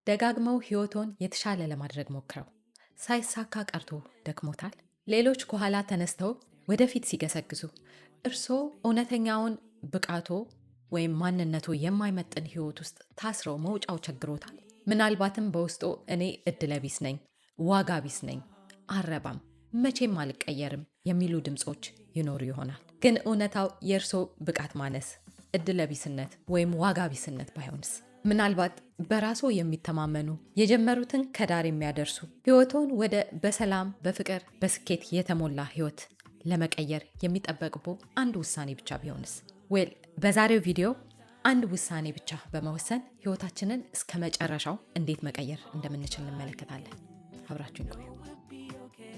ደጋግመው ሕይወቶን የተሻለ ለማድረግ ሞክረው ሳይሳካ ቀርቶ ደክሞታል? ሌሎች ከኋላ ተነስተው ወደፊት ሲገሰግሱ እርስዎ እውነተኛውን ብቃቶ ወይም ማንነቶ የማይመጥን ሕይወት ውስጥ ታስረው መውጫው ቸግሮታል? ምናልባትም በውስጦ እኔ እድለቢስ ነኝ፣ ዋጋ ቢስ ነኝ፣ አልረባም፣ መቼም አልቀየርም የሚሉ ድምፆች ይኖሩ ይሆናል። ግን እውነታው የእርሶ ብቃት ማነስ፣ እድለቢስነት ወይም ዋጋ ቢስነት ባይሆንስ? ምናልባት በራሶ የሚተማመኑ፣ የጀመሩትን ከዳር የሚያደርሱ፣ ህይወቶን ወደ በሰላም፣ በፍቅር፣ በስኬት የተሞላ ህይወት ለመቀየር የሚጠበቅቦ አንድ ውሳኔ ብቻ ቢሆንስ? Well፣ በዛሬው ቪዲዮ አንድ ውሳኔ ብቻ በመወሰን ህይወታችንን እስከ መጨረሻው እንዴት መቀየር እንደምንችል እንመለከታለን። አብራችሁን ቆዩ። We'll be okay.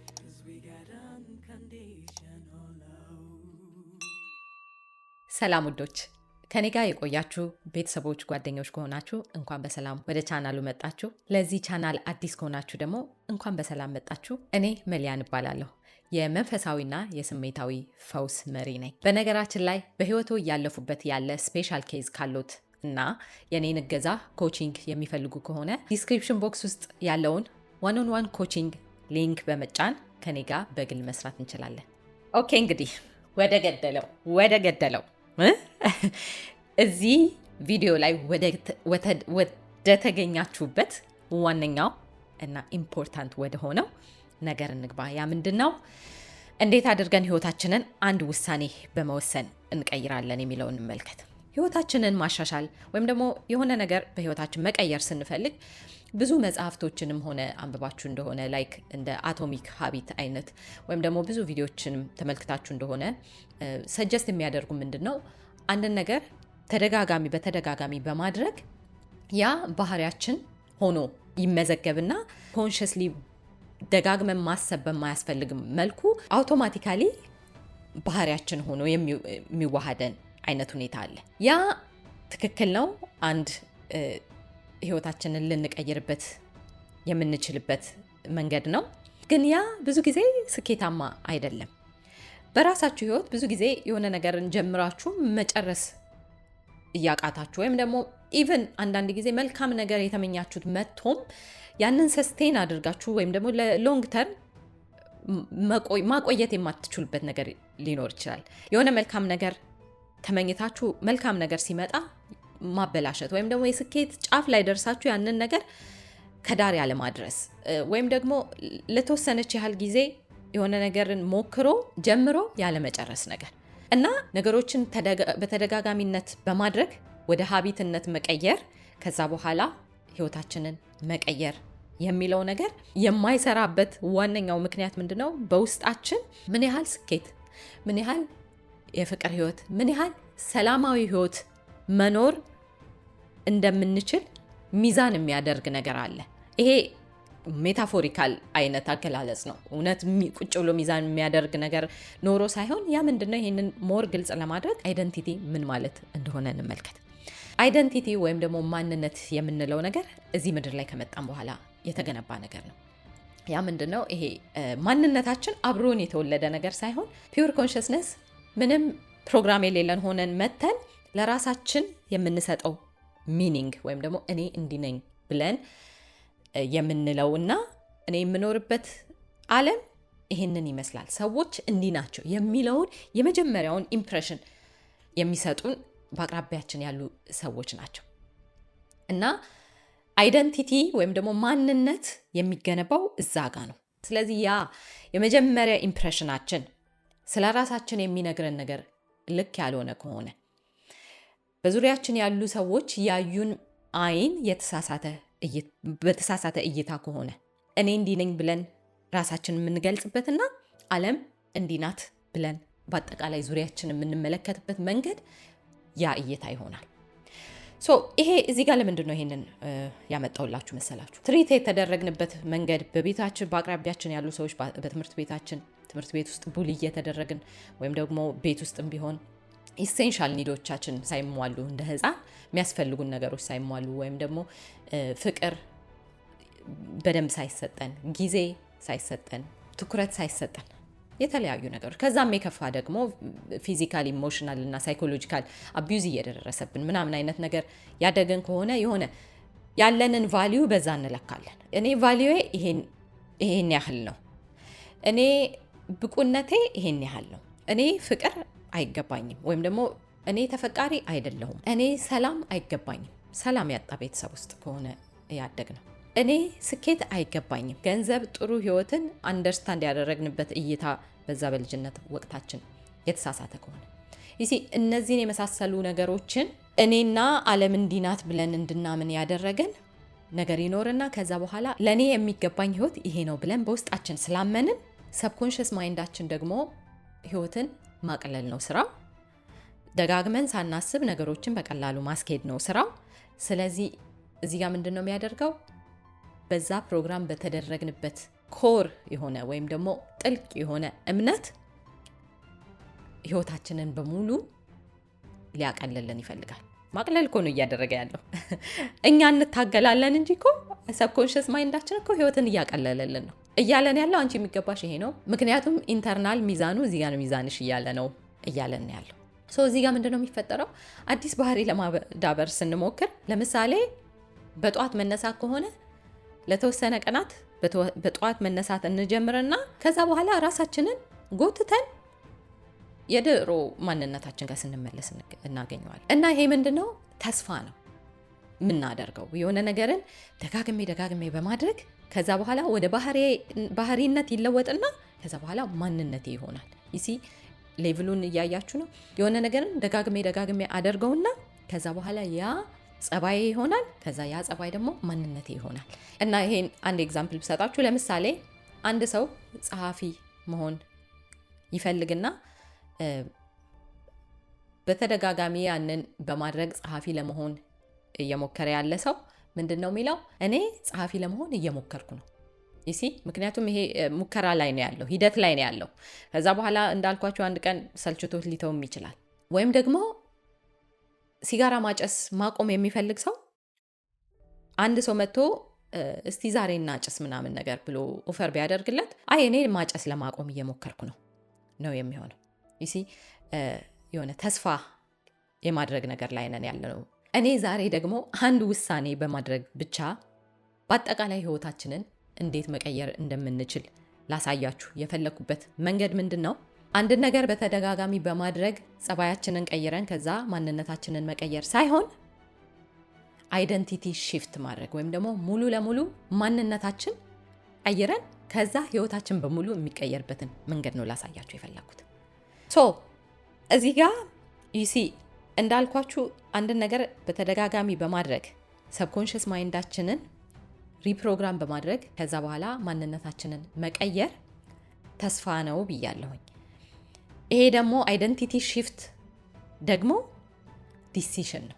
'Cause we got unconditional love. ሰላም ውዶች፣ ከኔ ጋር የቆያችሁ ቤተሰቦች፣ ጓደኞች ከሆናችሁ እንኳን በሰላም ወደ ቻናሉ መጣችሁ። ለዚህ ቻናል አዲስ ከሆናችሁ ደግሞ እንኳን በሰላም መጣችሁ። እኔ መሊያን እባላለሁ። የመንፈሳዊና የስሜታዊ ፈውስ መሪ ነኝ። በነገራችን ላይ በህይወቶ እያለፉበት ያለ special case ካሎት እና የኔን እገዛ coaching የሚፈልጉ ከሆነ description box ውስጥ ያለውን one on one coaching link በመጫን ከኔ ጋር በግል መስራት እንችላለን። Okay፣ እንግዲህ ወደ ገደለው እ? እዚህ ቪዲዮ ላይ ወደ ተገኛችሁበት ዋነኛው እና important ወደ ሆነው ነገር እንግባ። ያ ምንድን ነው? እንዴት አድርገን ህይወታችንን አንድ ውሳኔ በመወሰን እንቀይራለን የሚለውን እንመልከት። ህይወታችንን ማሻሻል ወይም ደግሞ የሆነ ነገር በህይወታችን መቀየር ስንፈልግ ብዙ መጽሐፍቶችንም ሆነ አንብባችሁ እንደሆነ፣ like እንደ Atomic Habit አይነት ወይም ደግሞ ብዙ ቪዲዮችንም ተመልክታችሁ እንደሆነ suggest የሚያደርጉ ምንድን ነው? አንድን ነገር ተደጋጋሚ በተደጋጋሚ በማድረግ ያ ባህሪያችን ሆኖ ይመዘገብና consciously ደጋግመን ማሰብ በማያስፈልግም መልኩ automatically ባህሪያችን ሆኖ የሚዋሃደን አይነት ሁኔታ አለ። ያ ትክክል ነው። አንድ ህይወታችንን ልንቀይርበት የምንችልበት መንገድ ነው። ግን ያ ብዙ ጊዜ ስኬታማ አይደለም። በራሳችሁ ህይወት ብዙ ጊዜ የሆነ ነገርን ጀምራችሁ መጨረስ እያቃታችሁ ወይም ደግሞ even አንዳንድ ጊዜ መልካም ነገር የተመኛችሁት መጥቶም ያንን sustain አድርጋችሁ ወይም ደግሞ ለ long term ማቆየት የማትችሉበት ነገር ሊኖር ይችላል። የሆነ መልካም ነገር ተመኝታችሁ መልካም ነገር ሲመጣ ማበላሸት ወይም ደግሞ የስኬት ጫፍ ላይ ደርሳችሁ ያንን ነገር ከዳር ያለማድረስ ወይም ደግሞ ለተወሰነች ያህል ጊዜ የሆነ ነገርን ሞክሮ ጀምሮ ያለመጨረስ ነገር እና ነገሮችን በተደጋጋሚነት በማድረግ ወደ habit ነት መቀየር፣ ከዛ በኋላ ህይወታችንን መቀየር የሚለው ነገር የማይሰራበት ዋነኛው ምክንያት ምንድን ነው? በውስጣችን ምን ያህል ስኬት፣ ምን ያህል የፍቅር ህይወት፣ ምን ያህል ሰላማዊ ህይወት መኖር እንደምንችል ሚዛን የሚያደርግ ነገር አለ። ይሄ metaphorical አይነት አገላለጽ ነው። እውነት ቁጭ ብሎ ሚዛን የሚያደርግ ነገር ኖሮ ሳይሆን ያ ምንድን ነው? ይሄንን more ግልጽ ለማድረግ identity ምን ማለት እንደሆነ እንመልከት። Identity ወይም ደግሞ ማንነት የምንለው ነገር እዚህ ምድር ላይ ከመጣን በኋላ የተገነባ ነገር ነው። ያ ምንድን ነው? ይሄ ማንነታችን አብሮን የተወለደ ነገር ሳይሆን pure consciousness ምንም ፕሮግራም የሌለን ሆነን መተን ለራሳችን የምንሰጠው meaning ወይም ደግሞ እኔ እንዲህ ነኝ ብለን የምንለው እና እኔ የምኖርበት ዓለም ይሄንን ይመስላል፣ ሰዎች እንዲህ ናቸው የሚለውን የመጀመሪያውን impression የሚሰጡን በአቅራቢያችን ያሉ ሰዎች ናቸው። እና identity ወይም ደግሞ ማንነት የሚገነባው እዛ ጋ ነው። ስለዚህ ያ የመጀመሪያ impression ኣችን ስለ ራሳችን የሚነግረን ነገር ልክ ያልሆነ ከሆነ፣ በዙሪያችን ያሉ ሰዎች ያዩን አይን በተሳሳተ እይታ ከሆነ፣ እኔ እንዲህ ነኝ ብለን ራሳችን የምንገልጽበትና ዓለም እንዲህ ናት ብለን በአጠቃላይ ዙሪያችን የምንመለከትበት መንገድ ያ እይታ ይሆናል። So ይሄ እዚህ ጋር ለምንድን ነው ይሄንን ያመጣሁላችሁ መሰላችሁ? Treat የተደረግንበት መንገድ በቤታችን፣ በአቅራቢያችን ያሉ ሰዎች፣ በትምህርት ቤታችን፣ ትምህርት ቤት ውስጥ bully እየተደረግን ወይም ደግሞ ቤት ውስጥም ቢሆን essential need ኦቻችን ሳይሟሉ፣ እንደ ህፃን የሚያስፈልጉን ነገሮች ሳይሟሉ ወይም ደግሞ ፍቅር በደንብ ሳይሰጠን፣ ጊዜ ሳይሰጠን፣ ትኩረት ሳይሰጠን፣ የተለያዩ ነገሮች፣ ከዛም የከፋ ደግሞ physical፣ emotional እና psychological abuse እየደረሰብን ምናምን አይነት ነገር ያደግን ከሆነ የሆነ ያለንን value በዛ እንለካለን። እኔ value ዬ ይሄን ያህል ነው፣ እኔ ብቁነቴ ይሄን ያህል ነው፣ እኔ ፍቅር አይገባኝም፣ ወይም ደግሞ እኔ ተፈቃሪ አይደለሁም፣ እኔ ሰላም አይገባኝም። ሰላም ያጣ ቤተሰብ ውስጥ ከሆነ ያደግነው፣ እኔ ስኬት አይገባኝም። ገንዘብ፣ ጥሩ ህይወትን understand ያደረግንበት እይታ በዛ በልጅነት ወቅታችን የተሳሳተ ከሆነ፣ you see፣ እነዚህን የመሳሰሉ ነገሮችን እኔና ዓለም እንዲህ ናት ብለን እንድናምን ያደረገን ነገር ይኖርና ከዛ በኋላ ለእኔ የሚገባኝ ህይወት ይሄ ነው ብለን በውስጣችን ስላመንን subconscious mind ኣችን ደግሞ ህይወትን ማቅለል ነው ስራው። ደጋግመን ሳናስብ ነገሮችን በቀላሉ ማስኬድ ነው ስራው። ስለዚህ እዚህ ጋር ምንድን ነው የሚያደርገው? በዛ ፕሮግራም በተደረግንበት core የሆነ ወይም ደግሞ ጥልቅ የሆነ እምነት ህይወታችንን በሙሉ ሊያቀልልን ይፈልጋል። ማቅለል እኮ ነው እያደረገ ያለው። እኛ እንታገላለን እንጂ እኮ subconscious mind ኣችን እኮ ህይወትን እያቀለለልን ነው፣ እያለን ያለው አንቺ የሚገባሽ ይሄ ነው። ምክንያቱም internal ሚዛኑ እዚህ ጋር ነው፣ ሚዛንሽ እያለ ነው እያለን ያለው። So እዚህ ጋር ምንድን ነው የሚፈጠረው? አዲስ ባህሪ ለማዳበር ስንሞክር፣ ለምሳሌ በጠዋት መነሳት ከሆነ፣ ለተወሰነ ቀናት በጠዋት መነሳት እንጀምርና ከዛ በኋላ ራሳችንን ጎትተን የድሮ ማንነታችን ጋር ስንመለስ እናገኘዋለን። እና ይሄ ምንድን ነው? ተስፋ ነው የምናደርገው። የሆነ ነገርን ደጋግሜ ደጋግሜ በማድረግ ከዛ በኋላ ወደ ባህሪነት ይለወጥና ከዛ በኋላ ማንነቴ ይሆናል። You see፣ level ኡን እያያችሁ ነው። የሆነ ነገርን ደጋግሜ ደጋግሜ አደርገውና ከዛ በኋላ ያ ጸባዬ ይሆናል። ከዛ ያ ጸባይ ደግሞ ማንነቴ ይሆናል። እና ይሄን አንድ example ብሰጣችሁ፣ ለምሳሌ አንድ ሰው ጸሐፊ መሆን ይፈልግና በተደጋጋሚ ያንን በማድረግ ጸሐፊ ለመሆን እየሞከረ ያለ ሰው ምንድን ነው የሚለው? እኔ ጸሐፊ ለመሆን እየሞከርኩ ነው። You see፣ ምክንያቱም ይሄ ሙከራ ላይ ነው ያለው፣ ሂደት ላይ ነው ያለው። ከዛ በኋላ እንዳልኳችሁ አንድ ቀን ሰልችቶት ሊተውም ይችላል። ወይም ደግሞ ሲጋራ ማጨስ ማቆም የሚፈልግ ሰው፣ አንድ ሰው መጥቶ እስቲ ዛሬ እናጭስ ምናምን ነገር ብሎ offer ቢያደርግለት፣ አይ እኔ ማጨስ ለማቆም እየሞከርኩ ነው ነው የሚሆነው። You see፣ የሆነ ተስፋ የማድረግ ነገር ላይ ነን ያለነው። እኔ ዛሬ ደግሞ አንድ ውሳኔ በማድረግ ብቻ በአጠቃላይ ህይወታችንን እንዴት መቀየር እንደምንችል ላሳያችሁ የፈለኩበት መንገድ ምንድን ነው? አንድን ነገር በተደጋጋሚ በማድረግ ጸባያችንን ቀይረን ከዛ ማንነታችንን መቀየር ሳይሆን identity shift ማድረግ ወይም ደግሞ ሙሉ ለሙሉ ማንነታችን ቀይረን ከዛ ህይወታችን በሙሉ የሚቀየርበትን መንገድ ነው ላሳያችሁ የፈለኩት። So እዚህ ጋ you see፣ እንዳልኳችሁ አንድን ነገር በተደጋጋሚ በማድረግ subconscious mind ኣችንን reprogram በማድረግ ከዛ በኋላ ማንነታችንን መቀየር ተስፋ ነው ብያለሁኝ። ይሄ ደግሞ identity shift ደግሞ decision ነው፣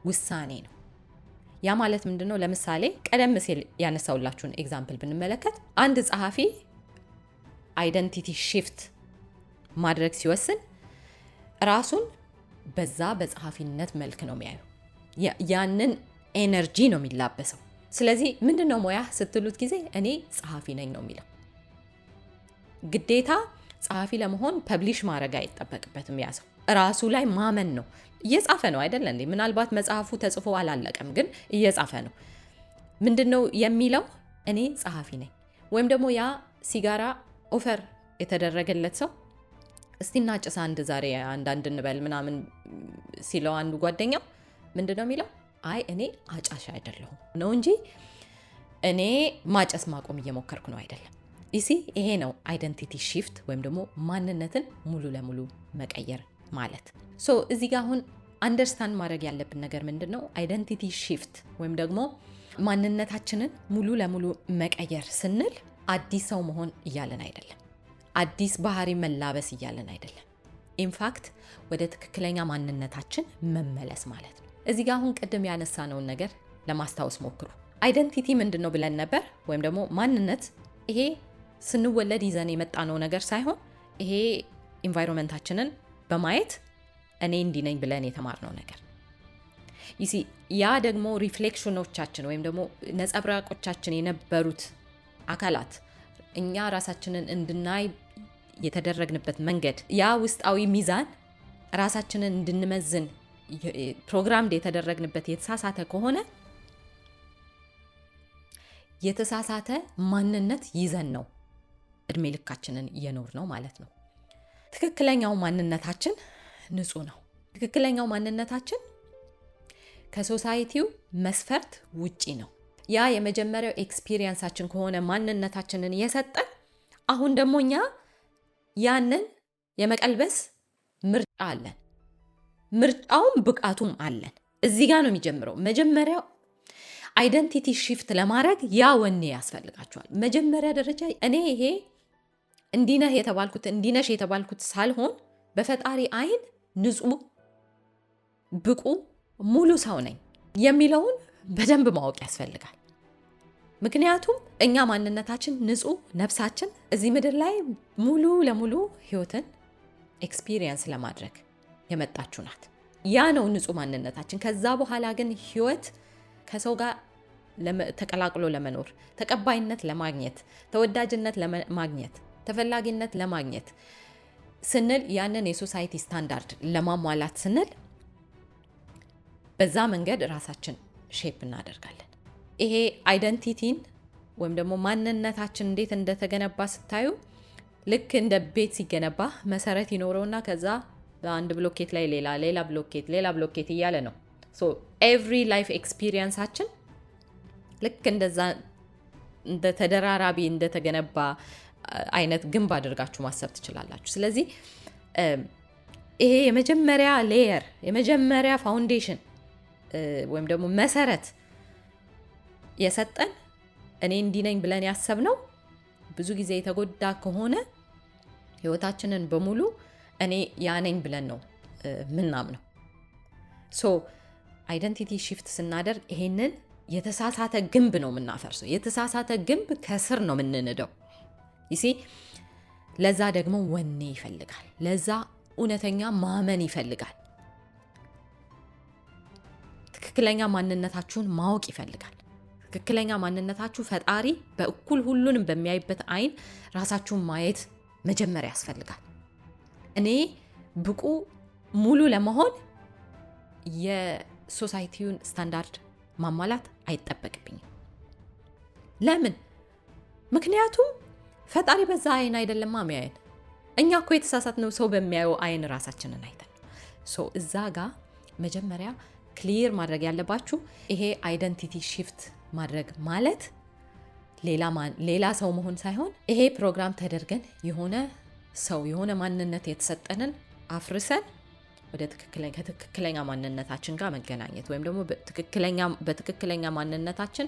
ውሳኔ ነው። ያ ማለት ምንድን ነው? ለምሳሌ ቀደም ሲል ያነሳውላችሁን example ብንመለከት፣ አንድ ጸሐፊ identity shift ማድረግ ሲወስን ራሱን በዛ በጸሐፊነት መልክ ነው የሚያየው። ያንን energy ነው የሚላበሰው። ስለዚህ ምንድን ነው ሙያህ ስትሉት ጊዜ እኔ ጸሐፊ ነኝ ነው የሚለው። ግዴታ ጸሐፊ ለመሆን publish ማድረግ አይጠበቅበትም። ያ ሰው ራሱ ላይ ማመን ነው። እየጻፈ ነው አይደለ እንዴ? ምናልባት መጽሐፉ ተጽፎ አላለቀም፣ ግን እየጻፈ ነው። ምንድን ነው የሚለው? እኔ ጸሐፊ ነኝ። ወይም ደግሞ ያ ሲጋራ offer የተደረገለት ሰው እስቲ እናጭስ አንድ ዛሬ አንዳንድ እንበል ምናምን ሲለው አንዱ ጓደኛው ምንድን ነው የሚለው? አይ እኔ አጫሽ አይደለሁም ነው እንጂ እኔ ማጨስ ማቆም እየሞከርኩ ነው አይደለም። You see፣ ይሄ ነው identity shift ወይም ደግሞ ማንነትን ሙሉ ለሙሉ መቀየር ማለት። So እዚህ ጋር አሁን understand ማድረግ ያለብን ነገር ምንድን ነው? Identity shift ወይም ደግሞ ማንነታችንን ሙሉ ለሙሉ መቀየር ስንል አዲስ ሰው መሆን እያልን አይደለም። አዲስ ባህሪ መላበስ እያልን አይደለም። In fact ወደ ትክክለኛ ማንነታችን መመለስ ማለት ነው። እዚህ ጋር አሁን ቅድም ያነሳነውን ነገር ለማስታወስ ሞክሩ። Identity ምንድን ነው ብለን ነበር? ወይም ደግሞ ማንነት፣ ይሄ ስንወለድ ይዘን የመጣነው ነገር ሳይሆን ይሄ environment ኣችንን በማየት እኔ እንዲህ ነኝ ብለን የተማርነው ነገር፣ you see፣ ያ ደግሞ reflection ኦቻችን ወይም ደግሞ ነጸብራቆቻችን የነበሩት አካላት፣ እኛ ራሳችንን እንድናይ የተደረግንበት መንገድ፣ ያ ውስጣዊ ሚዛን ራሳችንን እንድንመዝን programmed የተደረግንበት የተሳሳተ ከሆነ የተሳሳተ ማንነት ይዘን ነው እድሜ ልካችንን እየኖርነው ማለት ነው። ትክክለኛው ማንነታችን ንጹህ ነው። ትክክለኛው ማንነታችን ከ society ው መስፈርት ውጪ ነው። ያ የመጀመሪያው experience ኣችን ከሆነ ማንነታችንን የሰጠን፣ አሁን ደግሞ እኛ ያንን የመቀልበስ ምርጫ አለን። ምርጫውም ብቃቱም አለን። እዚህ ጋር ነው የሚጀምረው። መጀመሪያው identity shift ለማድረግ ያ ወኔ ያስፈልጋችኋል። መጀመሪያ ደረጃ እኔ ይሄ እንዲነህ የተባልኩት፣ እንዲነሽ የተባልኩት ሳልሆን በፈጣሪ አይን ንጹህ፣ ብቁ፣ ሙሉ ሰው ነኝ የሚለውን በደንብ ማወቅ ያስፈልጋል። ምክንያቱም እኛ ማንነታችን ንጹህ፣ ነፍሳችን እዚህ ምድር ላይ ሙሉ ለሙሉ ህይወትን experience ለማድረግ የመጣችው ናት። ያ ነው ንጹህ ማንነታችን። ከዛ በኋላ ግን ህይወት ከሰው ጋር ተቀላቅሎ ለመኖር፣ ተቀባይነት ለማግኘት፣ ተወዳጅነት ለማግኘት፣ ተፈላጊነት ለማግኘት ስንል፣ ያንን የ society standard ለማሟላት ስንል በዛ መንገድ ራሳችን shape እናደርጋለን። ይሄ identity ን ወይም ደግሞ ማንነታችን እንዴት እንደተገነባ ስታዩ ልክ እንደ ቤት ሲገነባ መሰረት ይኖረውና ከዛ በአንድ ብሎኬት ላይ ሌላ ሌላ ብሎኬት፣ ሌላ ብሎኬት እያለ ነው። So every life experience ኣችን ልክ እንደዛ እንደ ተደራራቢ እንደተገነባ አይነት ግንብ አድርጋችሁ ማሰብ ትችላላችሁ። ስለዚህ ይሄ የመጀመሪያ layer፣ የመጀመሪያ foundation ወይም ደግሞ መሰረት የሰጠን፣ እኔ እንዲህ ነኝ ብለን ያሰብነው ብዙ ጊዜ የተጎዳ ከሆነ ህይወታችንን በሙሉ እኔ ያ ነኝ ብለን ነው ምናምነው። So identity shift ስናደርግ ይሄንን የተሳሳተ ግንብ ነው የምናፈርሰው። የተሳሳተ ግንብ ከስር ነው የምንንደው። You see፣ ለዛ ደግሞ ወኔ ይፈልጋል። ለዛ እውነተኛ ማመን ይፈልጋል። ትክክለኛ ማንነታችሁን ማወቅ ይፈልጋል። ትክክለኛ ማንነታችሁ ፈጣሪ በእኩል ሁሉንም በሚያይበት አይን ራሳችሁን ማየት መጀመሪያ ያስፈልጋል። እኔ ብቁ፣ ሙሉ ለመሆን የ society ውን ስታንዳርድ ማሟላት አይጠበቅብኝም። ለምን? ምክንያቱም ፈጣሪ በዛ አይን አይደለማ የሚያየን። እኛ እኮ የተሳሳትነው ሰው በሚያየው አይን ራሳችንን አይተን። So እዛ ጋ መጀመሪያ clear ማድረግ ያለባችሁ ይሄ identity shift ማድረግ ማለት ሌላ ሰው መሆን ሳይሆን ይሄ ፕሮግራም ተደርገን የሆነ ሰው የሆነ ማንነት የተሰጠንን አፍርሰን ወደ ከትክክለኛ ማንነታችን ጋር መገናኘት ወይም ደግሞ በትክክለኛ ማንነታችን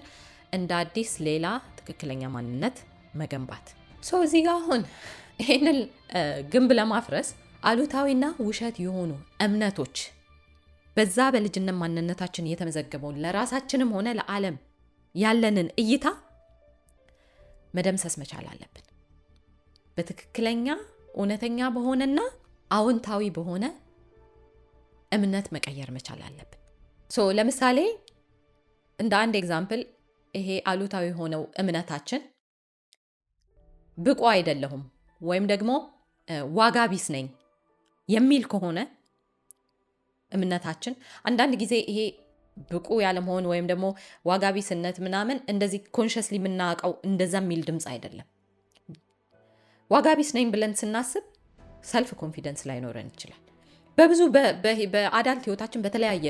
እንደ አዲስ ሌላ ትክክለኛ ማንነት መገንባት። So እዚህ ጋር አሁን ይህንን ግንብ ለማፍረስ አሉታዊና ውሸት የሆኑ እምነቶች፣ በዛ በልጅነት ማንነታችን የተመዘገበውን ለራሳችንም ሆነ ለዓለም ያለንን እይታ መደምሰስ መቻል አለብን። በትክክለኛ፣ እውነተኛ በሆነና አዎንታዊ በሆነ እምነት መቀየር መቻል አለብን። So ለምሳሌ እንደ አንድ example ይሄ አሉታዊ የሆነው እምነታችን ብቁ አይደለሁም ወይም ደግሞ ዋጋ ቢስ ነኝ የሚል ከሆነ እምነታችን፣ አንዳንድ ጊዜ ይሄ ብቁ ያለመሆን ወይም ደግሞ ዋጋ ቢስነት ምናምን እንደዚህ consciously የምናውቀው እንደዛ የሚል ድምፅ አይደለም። ዋጋ ቢስ ነኝ ብለን ስናስብ self confidence ላይኖረን ይችላል። በብዙ በ adult ህይወታችን በተለያየ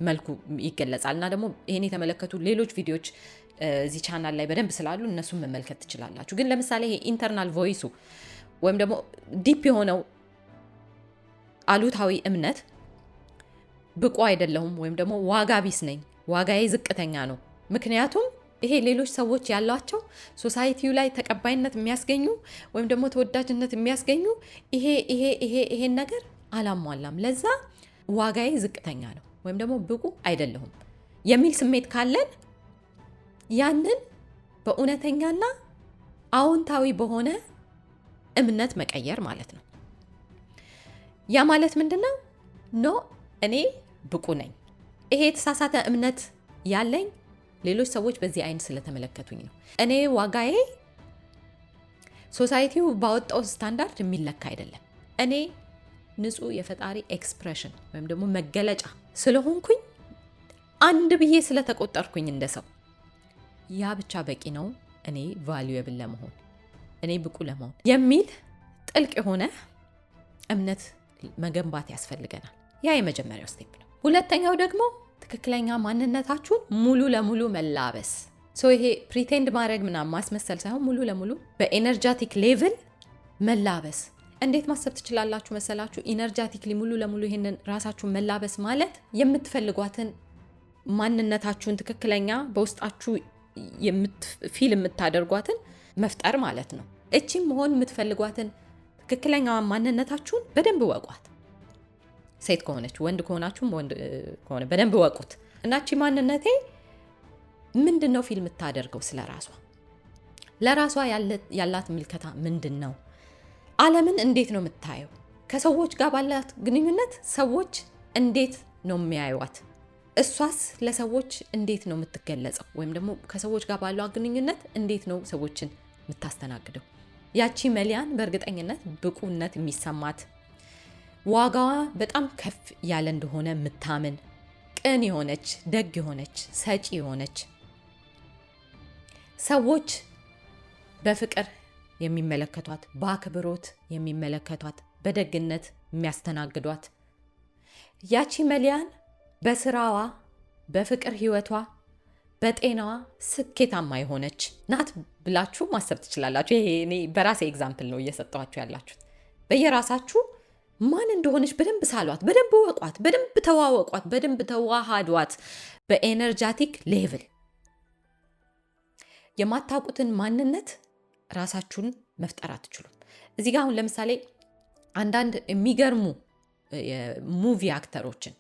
መልኩ ይገለጻል እና ደግሞ ይህን የተመለከቱ ሌሎች ቪዲዮዎች እዚህ ቻናል ላይ በደንብ ስላሉ እነሱን መመልከት ትችላላችሁ። ግን ለምሳሌ ይሄ internal voice ኡ ወይም ደግሞ deep የሆነው አሉታዊ እምነት ብቁ አይደለሁም ወይም ደግሞ ዋጋ ቢስ ነኝ፣ ዋጋዬ ዝቅተኛ ነው። ምክንያቱም ይሄ ሌሎች ሰዎች ያሏቸው society ው ላይ ተቀባይነት የሚያስገኙ ወይም ደግሞ ተወዳጅነት የሚያስገኙ ይሄ ይሄ ይሄ ይሄን ነገር አላሟላም፣ ለዛ ዋጋዬ ዝቅተኛ ነው ወይም ደግሞ ብቁ አይደለሁም የሚል ስሜት ካለን ያንን በእውነተኛና አዎንታዊ በሆነ እምነት መቀየር ማለት ነው። ያ ማለት ምንድን ነው? No፣ እኔ ብቁ ነኝ። ይሄ የተሳሳተ እምነት ያለኝ ሌሎች ሰዎች በዚህ አይን ስለተመለከቱኝ ነው። እኔ ዋጋዬ society ው ባወጣው ስታንዳርድ የሚለካ አይደለም። እኔ ንጹህ የፈጣሪ expression ወይም ደግሞ መገለጫ ስለሆንኩኝ፣ አንድ ብዬ ስለተቆጠርኩኝ እንደ ሰው ያ ብቻ በቂ ነው እኔ valuable ለመሆን፣ እኔ ብቁ ለመሆን የሚል ጥልቅ የሆነ እምነት መገንባት ያስፈልገናል። ያ የመጀመሪያው step ነው። ሁለተኛው ደግሞ ትክክለኛ ማንነታችሁን ሙሉ ለሙሉ መላበስ። So ይሄ pretend ማድረግ ምናምን ማስመሰል ሳይሆን ሙሉ ለሙሉ በ energetic level መላበስ። እንዴት ማሰብ ትችላላችሁ መሰላችሁ? Energetically ሙሉ ለሙሉ ይሄንን ራሳችሁን መላበስ ማለት የምትፈልጓትን ማንነታችሁን፣ ትክክለኛ በውስጣችሁ feel የምታደርጓትን መፍጠር ማለት ነው። እቺም መሆን የምትፈልጓትን ትክክለኛዋን ማንነታችሁን በደንብ እወቋት። ሴት ከሆነች፣ ወንድ ከሆናችሁም ወንድ ከሆነ በደንብ እወቁት። እና እቺ ማንነቴ ምንድን ነው feel የምታደርገው ስለ ራሷ? ለራሷ ያላት ምልከታ ምንድን ነው? ዓለምን እንዴት ነው የምታየው? ከሰዎች ጋር ባላት ግንኙነት ሰዎች እንዴት ነው የሚያዩዋት? እሷስ ለሰዎች እንዴት ነው የምትገለጸው? ወይም ደግሞ ከሰዎች ጋር ባለው ግንኙነት እንዴት ነው ሰዎችን የምታስተናግደው? ያቺ መሊያን በእርግጠኝነት ብቁነት የሚሰማት፣ ዋጋዋ በጣም ከፍ ያለ እንደሆነ የምታምን፣ ቅን የሆነች፣ ደግ የሆነች፣ ሰጪ የሆነች፣ ሰዎች በፍቅር የሚመለከቷት፣ በአክብሮት የሚመለከቷት፣ በደግነት የሚያስተናግዷት፣ ያቺ መሊያን በስራዋ፣ በፍቅር ህይወቷ፣ በጤናዋ ስኬታማ የሆነች ናት ብላችሁ ማሰብ ትችላላችሁ። ይሄ እኔ በራሴ example ነው እየሰጠኋችሁ ያላችሁት። በየራሳችሁ ማን እንደሆነች በደንብ ሳሏት፣ በደንብ እወቋት፣ በደንብ ተዋወቋት፣ በደንብ ተዋሃዷት። በ energetic level የማታውቁትን ማንነት ራሳችሁን መፍጠር አትችሉም። እዚህ ጋር አሁን ለምሳሌ አንዳንድ የሚገርሙ የ movie actor ኦችን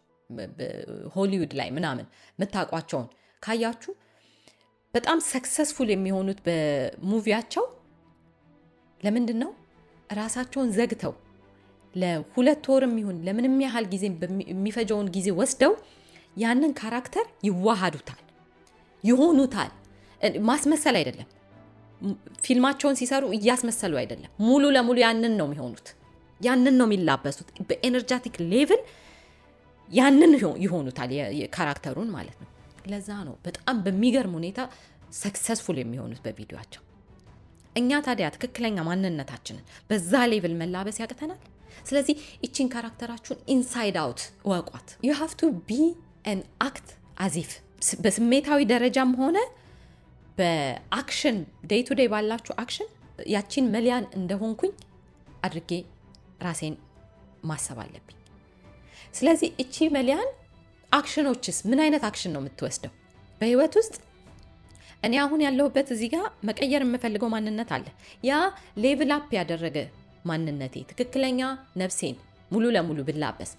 ሆሊውድ ላይ ምናምን የምታውቋቸውን ካያችሁ በጣም successful የሚሆኑት በ movie ያቸው ለምንድን ነው? ራሳቸውን ዘግተው ለ2 ወርም ይሁን ለምንም ያህል ጊዜ የሚፈጀውን ጊዜ ወስደው ያንን character ይዋሃዱታል፣ ይሆኑታል። ማስመሰል አይደለም። ፊልማቸውን ሲሰሩ እያስመሰሉ አይደለም። ሙሉ ለሙሉ ያንን ነው የሚሆኑት፣ ያንን ነው የሚላበሱት። በ energetic level ያንን ይሆኑታል፣ character ኡን ማለት ነው። ለዛ ነው በጣም በሚገርም ሁኔታ successful የሚሆኑት በቪዲዮቸው። እኛ ታዲያ ትክክለኛ ማንነታችንን በዛ level መላበስ ያቅተናል። ስለዚህ ይቺን character ኣችሁን inside out እወቋት። You have to be and act as if በስሜታዊ ደረጃም ሆነ በ action፣ day to day ባላችሁ action ያቺን መሊያን እንደሆንኩኝ አድርጌ ራሴን ማሰብ አለብኝ። ስለዚህ እቺ መሊያን action ኦችስ ምን አይነት action ነው የምትወስደው በህይወት ውስጥ? እኔ አሁን ያለሁበት እዚህ ጋር መቀየር የምፈልገው ማንነት አለ። ያ level up ያደረገ ማንነቴ ትክክለኛ ነፍሴን ሙሉ ለሙሉ ብላበስ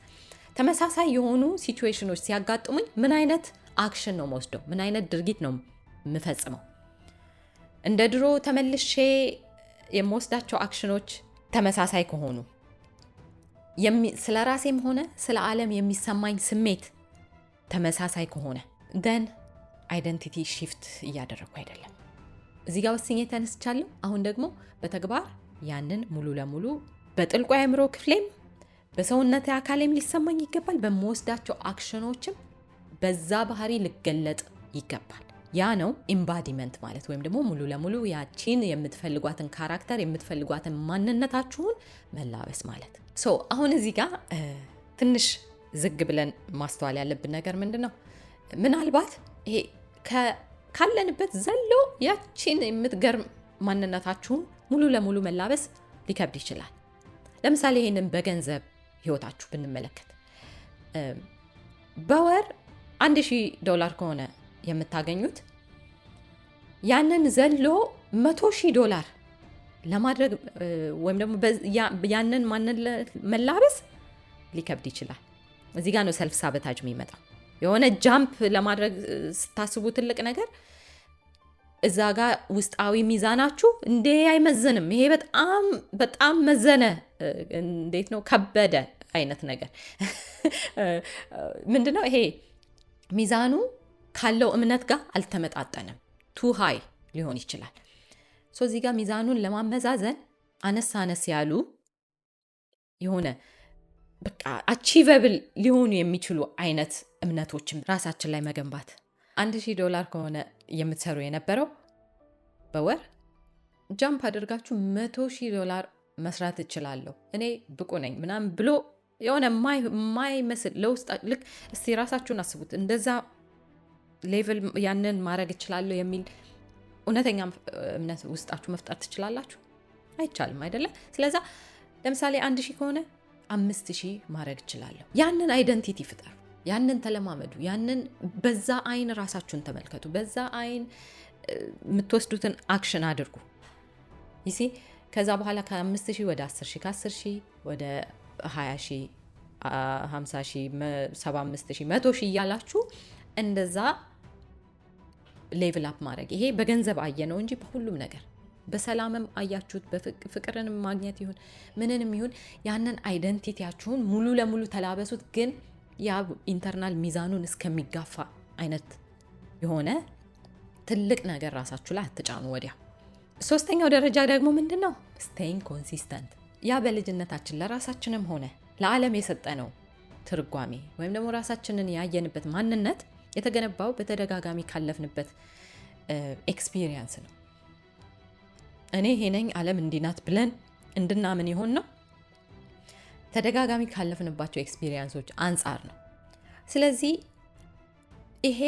ተመሳሳይ የሆኑ situation ኦች ሲያጋጥሙኝ ምን አይነት action ነው የምወስደው? ምን አይነት ድርጊት ነው የምፈጽመው? እንደ ድሮ ተመልሼ የምወስዳቸው action ኦች ተመሳሳይ ከሆኑ፣ ስለ ራሴም ሆነ ስለ ዓለም የሚሰማኝ ስሜት ተመሳሳይ ከሆነ then identity shift እያደረግኩ አይደለም። እዚህ ጋር ወስኜ ተነስቻለሁ። አሁን ደግሞ በተግባር ያንን ሙሉ ለሙሉ በጥልቁ የአእምሮ ክፍሌም በሰውነት አካሌም ሊሰማኝ ይገባል። በምወስዳቸው action ኦችም በዛ ባህሪ ልገለጥ ይገባል። ያ ነው embodiment ማለት ወይም ደግሞ ሙሉ ለሙሉ ያቺን የምትፈልጓትን character፣ የምትፈልጓትን ማንነታችሁን መላበስ ማለት። So አሁን እዚህ ጋር ትንሽ ዝግ ብለን ማስተዋል ያለብን ነገር ምንድን ነው? ምናልባት ይሄ ካለንበት ዘሎ ያቺን የምትገርም ማንነታችሁን ሙሉ ለሙሉ መላበስ ሊከብድ ይችላል። ለምሳሌ ይህንን በገንዘብ ህይወታችሁ ብንመለከት በወር 1000 ዶላር ከሆነ የምታገኙት ያንን ዘሎ 100,000 ዶላር ለማድረግ ወይም ደግሞ ያንን ማንነት መላበስ ሊከብድ ይችላል። እዚህ ጋር ነው self sabotage የሚመጣው። የሆነ jump ለማድረግ ስታስቡ ትልቅ ነገር እዛ ጋር ውስጣዊ ሚዛናችሁ እንዴ አይመዝንም፣ ይሄ በጣም በጣም መዘነ፣ እንዴት ነው ከበደ አይነት ነገር። ምንድነው ይሄ? ሚዛኑ ካለው እምነት ጋር አልተመጣጠንም፣ too high ሊሆን ይችላል። So እዚህ ጋር ሚዛኑን ለማመዛዘን አነስ አነስ ያሉ የሆነ በቃ achievable ሊሆኑ የሚችሉ አይነት እምነቶችን ራሳችን ላይ መገንባት። $1,000 ከሆነ የምትሰሩ የነበረው በወር፣ jump አድርጋችሁ $100,000 መስራት እችላለሁ፣ እኔ ብቁ ነኝ ምናምን ብሎ የሆነ የማይመስል ለውስጥ ልክ እስቲ ራሳችሁን አስቡት። እንደዛ level ያንን ማድረግ እችላለሁ የሚል እውነተኛ እምነት ውስጣችሁ መፍጠር ትችላላችሁ? አይቻልም፣ አይደለ? ስለዛ ለምሳሌ 1,000 ከሆነ 5,000 ማድረግ እችላለሁ። ያንን identity ፍጠሩ፣ ያንን ተለማመዱ፣ ያንን በዛ አይን ራሳችሁን ተመልከቱ፣ በዛ አይን የምትወስዱትን action አድርጉ። You see፣ ከዛ በኋላ ከ5,000 ወደ 10,000፣ ከ10,000 ወደ 20,000፣ 50,000፣ 75,000፣ 100,000 እያላችሁ እንደዛ level up ማድረግ። ይሄ በገንዘብ አየ ነው እንጂ በሁሉም ነገር፣ በሰላምም አያችሁት፣ በፍቅርንም ማግኘት ይሁን ምንንም ይሁን ያንን identity ያችሁን ሙሉ ለሙሉ ተላበሱት። ግን ያ internal ሚዛኑን እስከሚጋፋ አይነት የሆነ ትልቅ ነገር ራሳችሁ ላይ አትጫኑ ወዲያ። ሶስተኛው ደረጃ ደግሞ ምንድን ነው? Staying consistent። ያ በልጅነታችን ለራሳችንም ሆነ ለዓለም የሰጠነው ትርጓሜ ወይም ደግሞ ራሳችንን ያየንበት ማንነት የተገነባው በተደጋጋሚ ካለፍንበት experience ነው። እኔ ይሄ ነኝ፣ ዓለም እንዲህ ናት ብለን እንድናምን የሆንነው ተደጋጋሚ ካለፍንባቸው experience ኦች አንጻር ነው። ስለዚህ ይሄ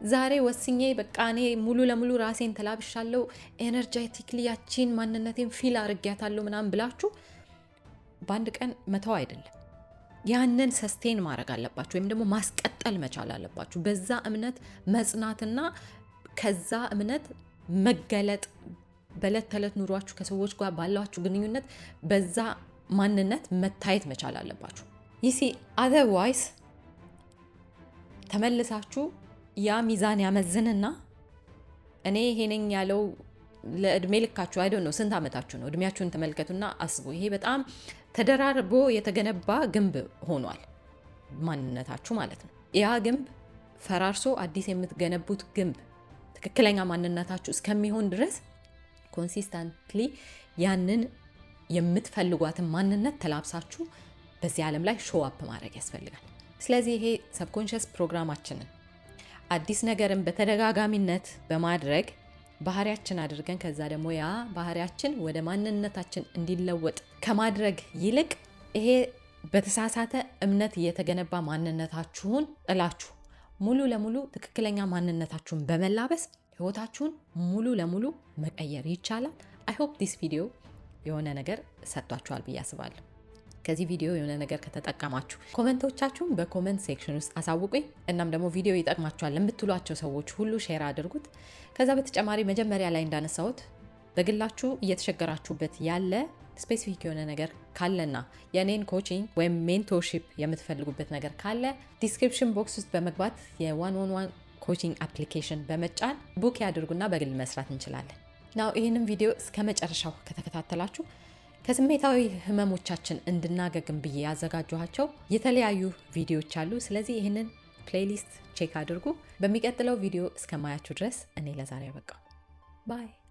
ዛሬ ወስኜ በቃ እኔ ሙሉ ለሙሉ ራሴን ተላብሻለሁ፣ energetically ያቺን ማንነቴን feel አድርጊያታለሁ ምናምን ብላችሁ በአንድ ቀን መተው አይደለም። ያንን sustain ማድረግ አለባችሁ ወይም ደግሞ ማስቀጠል መቻል አለባችሁ። በዛ እምነት መጽናትና ከዛ እምነት መገለጥ፣ በዕለት ተዕለት ኑሯችሁ ከሰዎች ጋር ባላችሁ ግንኙነት በዛ ማንነት መታየት መቻል አለባችሁ። You see፣ otherwise ተመልሳችሁ ያ ሚዛን ያመዝንና እኔ ይሄ ነኝ ያለው ለእድሜ ልካችሁ፣ I don't know ስንት ዓመታችሁ ነው? እድሜያችሁን ተመልከቱና አስቡ። ይሄ በጣም ተደራርቦ የተገነባ ግንብ ሆኗል ማንነታችሁ ማለት ነው። ያ ግንብ ፈራርሶ አዲስ የምትገነቡት ግንብ ትክክለኛ ማንነታችሁ እስከሚሆን ድረስ consistently ያንን የምትፈልጓትን ማንነት ተላብሳችሁ በዚህ ዓለም ላይ show up ማድረግ ያስፈልጋል። ስለዚህ ይሄ subconscious ፕሮግራማችንን አዲስ ነገርን በተደጋጋሚነት በማድረግ ባህሪያችን አድርገን ከዛ ደግሞ ያ ባህሪያችን ወደ ማንነታችን እንዲለወጥ ከማድረግ ይልቅ ይሄ በተሳሳተ እምነት የተገነባ ማንነታችሁን ጥላችሁ ሙሉ ለሙሉ ትክክለኛ ማንነታችሁን በመላበስ ህይወታችሁን ሙሉ ለሙሉ መቀየር ይቻላል። I hope this video የሆነ ነገር ሰጥቷችኋል ብዬ አስባለሁ። ከዚህ ቪዲዮ የሆነ ነገር ከተጠቀማችሁ comment ኦቻችሁን በ comment section ውስጥ አሳውቁኝ። እናም ደግሞ ቪዲዮ ይጠቅማችኋል ለምትሏቸው ሰዎች ሁሉ share አድርጉት። ከዛ በተጨማሪ መጀመሪያ ላይ እንዳነሳሁት በግላችሁ እየተቸገራችሁበት ያለ specific የሆነ ነገር ካለና የኔን coaching ወይም mentorship የምትፈልጉበት ነገር ካለ description box ውስጥ በመግባት የ one on one coaching application በመጫን book ያድርጉና በግል መስራት እንችላለን። Now ይህንን ቪዲዮ እስከ መጨረሻው ከተከታተላችሁ ከስሜታዊ ህመሞቻችን እንድናገግም ብዬ ያዘጋጀኋቸው የተለያዩ ቪዲዮዎች አሉ። ስለዚህ ይህንን playlist check አድርጉ። በሚቀጥለው ቪዲዮ እስከማያችሁ ድረስ እኔ ለዛሬ አበቃሁ። Bye።